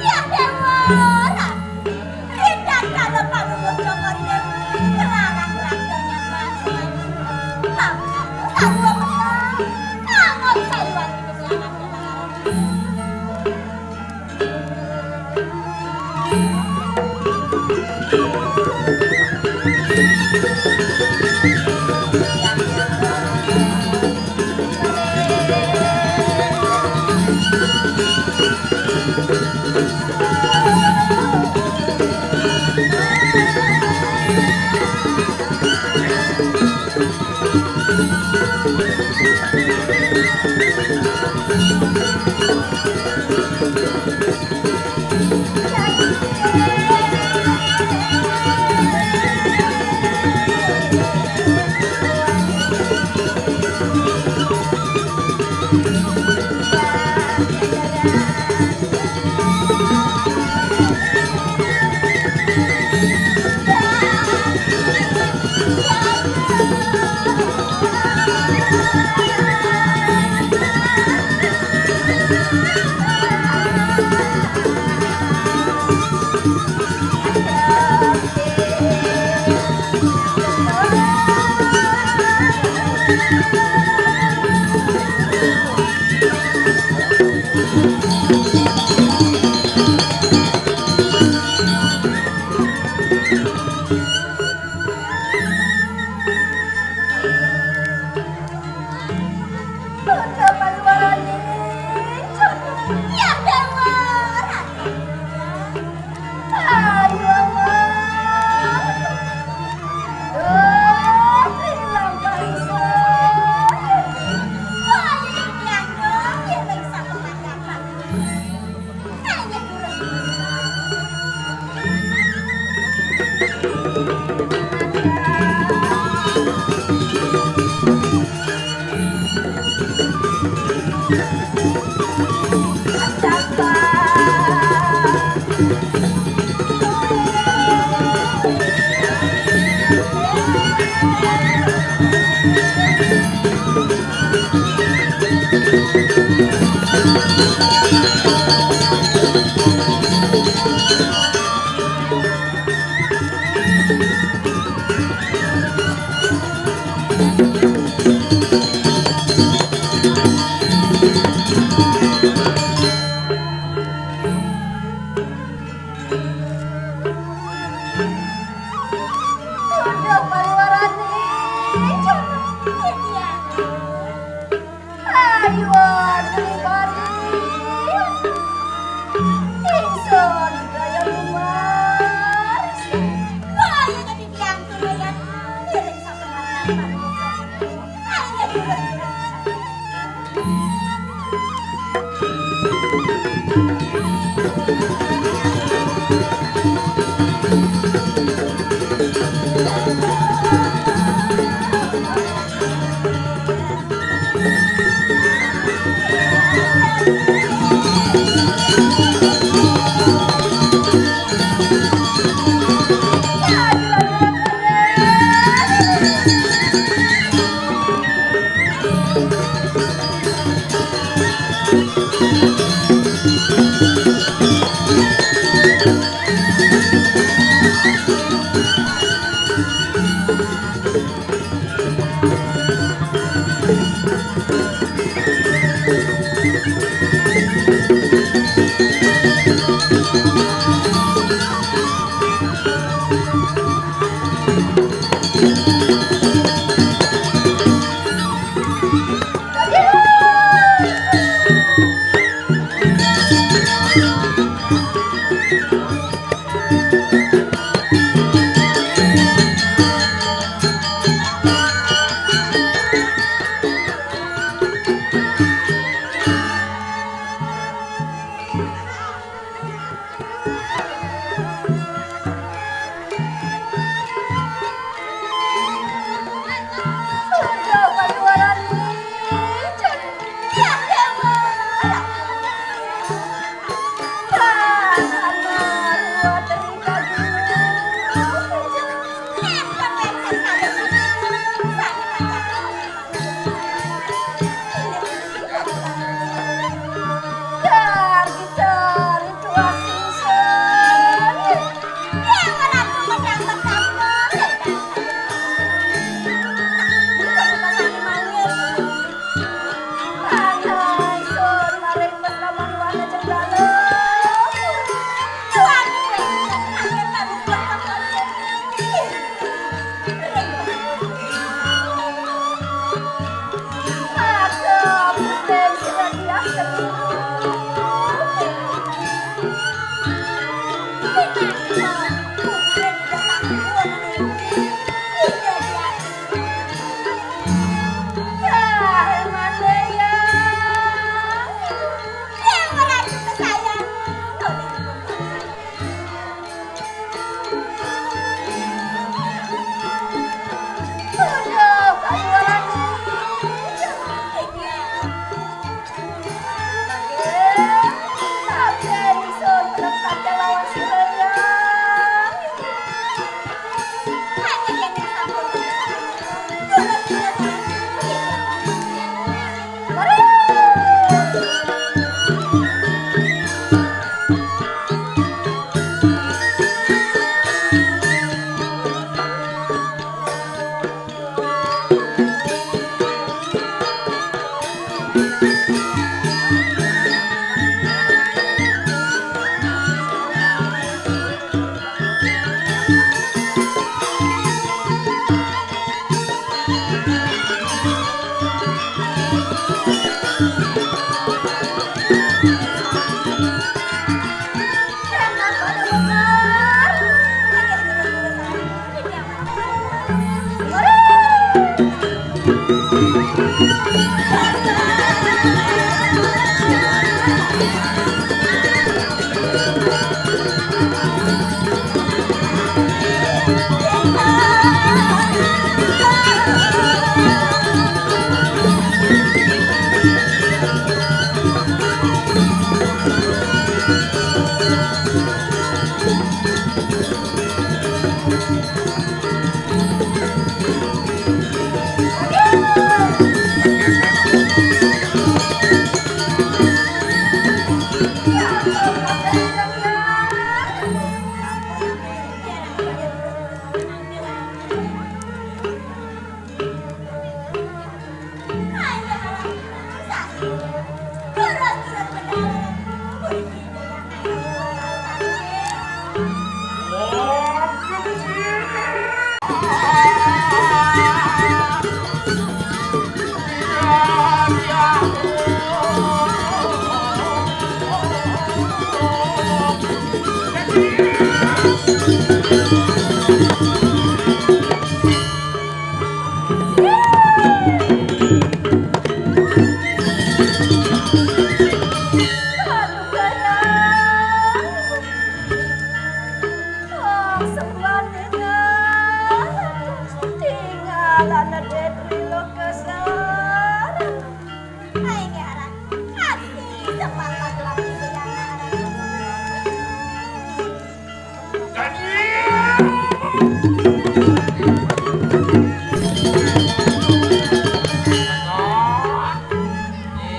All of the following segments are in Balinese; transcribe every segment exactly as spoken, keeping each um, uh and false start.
Ya Déwa Ratu, rindan kala panuwun Cokor Dewi, ngelarang ragane Mas. Lamun sarwa menang, lamun sarwa menang. Aduh, paliwarane, jangan. Ayo, Bali. Ingsun kaya Umar. Wah, ya jadi tiang tuh ya. Ngiring satu. Ayo,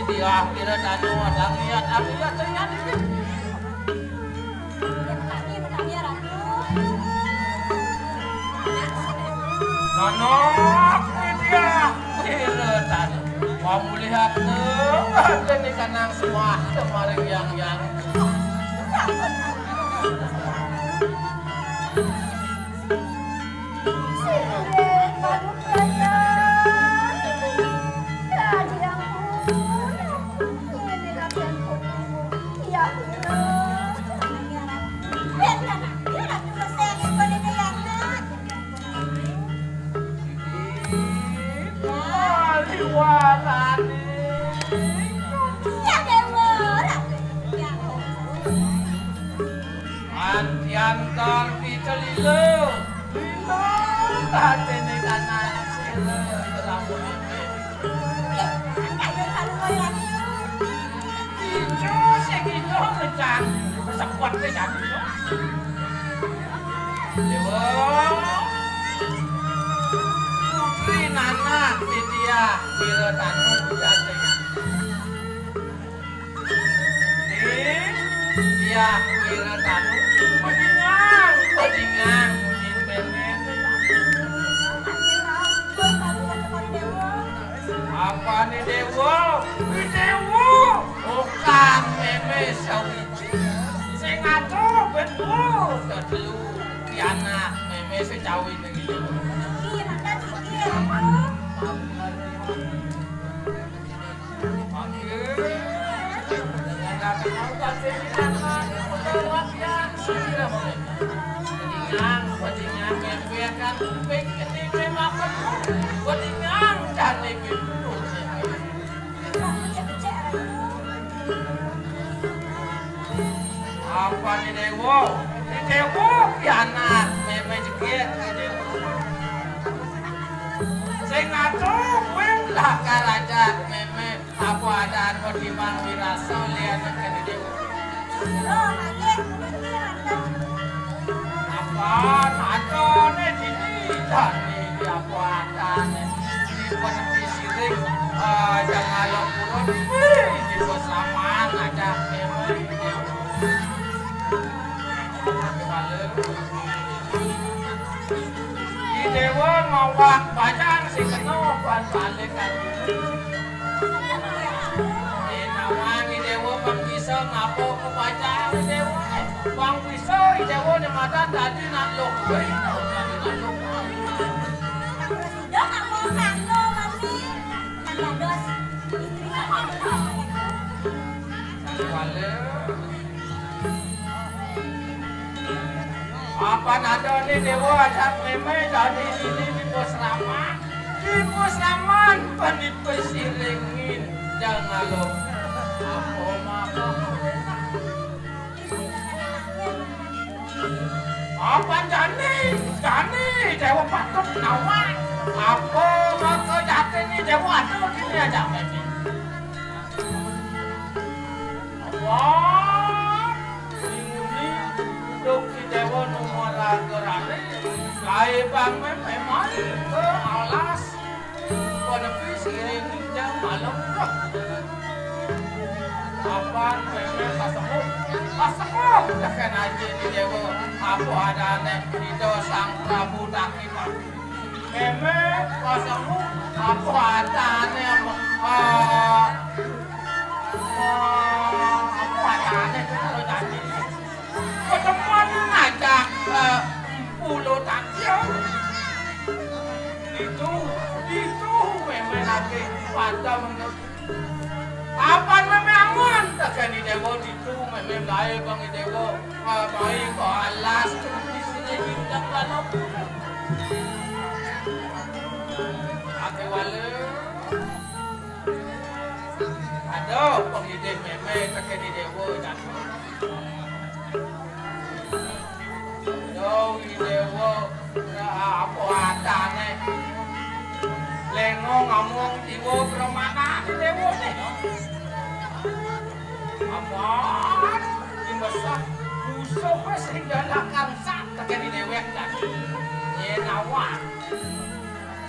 Di akhirat anu ada lihat, aku lihat, lihat, lihat. Nonok, Widya, wirétan. Pamulihat téh, kanang suah téh maring yang-yang. Antian kang picelilo, lilo, katene kana sira lamun Ijo sing ijo ngejan sepet pisan. Dewa. Putri Nana Titiah Wiratanu Jateng. Ih, Titiah Wiratanu. Bajingan, bajingan, bajingan. Apané Déwa? Wih, Déwa. Okan mémé sawiji. Sing atuh ben Bu, tetelu pianak mémé sécawi niki. Apané Déwa? Déwa pianak mémé jegég. Sing atuh kuwi lah karajak mémé. Apa adaan mau timang wirasa liana kene Déwa? Apa adane dini dani apa adane? Di penpi siring, eh, jangan lo kurun, wih, di pesamaan aja, memang. Di Déwa mawak bajang sing kena ban balikan. Di nawang I Déwa pang bisa ngapa ke bajang I Déwa. Pang bisa I Déwa ne madan dadi nak lok. Dadi nak lok. Sudah apa kano mami? Kan dados istri sampeyan. Wale. Apa nadane Déwa ajak mémé dadi dini di pos rama? Di pos raman penipis iringin jangan lo. Apa maka? Apa jani? Jani Déwa patut nawang. Apa maka jatine Déwa atuh dini ajak mémé? Wah, minguni Duh Déwa nomor ragarané, laé bang mémé main ka alas panepi siring jam malem. Apan mémé pasemuh, pasemuh tekén Ajin Déwa, apa adané Ida Sang Prabu Dakipan. Mémé pasemuh, apa adané, ah, ah, apa adané karo janji. Ketemuan ngajak, eh, pulo takya. Itu, itu mémé lagi pada mengerti. Apan mémé angon tekén Déwa ditu, mémé laé bang Déwa, ah, baé ka alas di sini bintang balok. Aké wale. Ada pengidih mémé tekén Déwa, jan. Yo, Déwa, apa adané? Lengo ngamung jiwa pramanan Déwané. Aman, di mesah musuh sing galak kangsak tekén déwék tadi. Yén awak.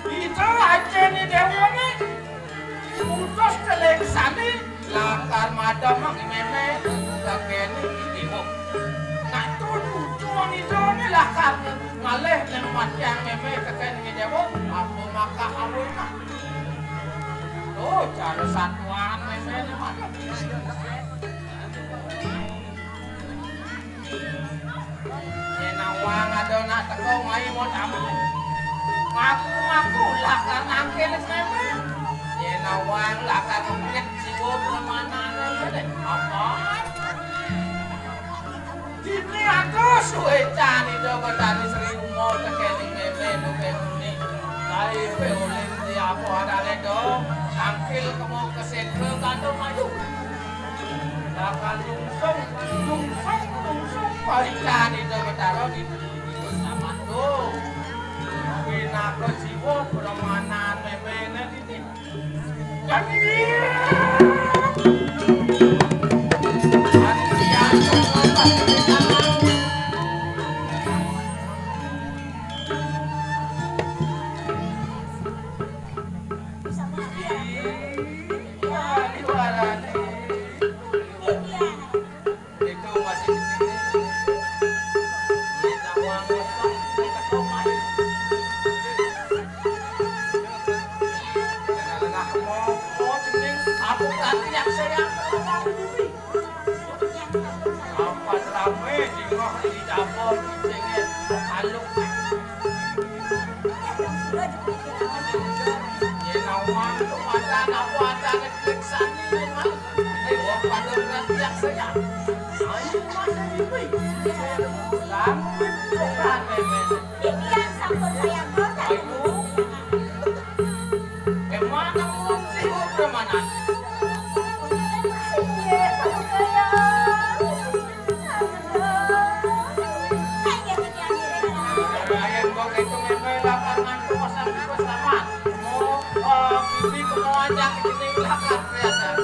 Ida Ajin Déwané utus teléngsani lakar mademang mémé tekén Déwa. Nak tutu idané lakar ngalih nang matiang mémé tekén Déwa, apa maka awéna. Oh, cara satuan mémé né maka. Yén awang ada nak teka mai mau tamu. Ngaku-ngaku lakar nangkil mémé. Yén awang lakar ngepit jiwa pramanan mémé. Apa? Dini atus suécan Ida Betari Sri Uma tekén mémé nuké muni. Laé pé ulin di apa adané do. Tangkil kemo kesétra gantung maju. Bakal lungsung, lungsung, lungsung. Paican Ida Betara di, di selamat do. Pinaka jiwa pramanan méméné dini. Jadi, Apan ramé jingah di dapur, cengeng, aluk. Yén awang tuh pada napa adané klik sani, Mas. Ini wong pada ngerti saya. Ayo, Mas, ini. Langit bukan, Mémé. Titiang sampun saya kota. Ayo. Emang kamu sih, Brahmana? Iya, kamu kaya. Ayo, titiang diri. Ayo, kok itu Mémé lapar ngantuk, pasang juga selamat. Mau, eh, bibi ke mau ajak ini lapar kelihatan.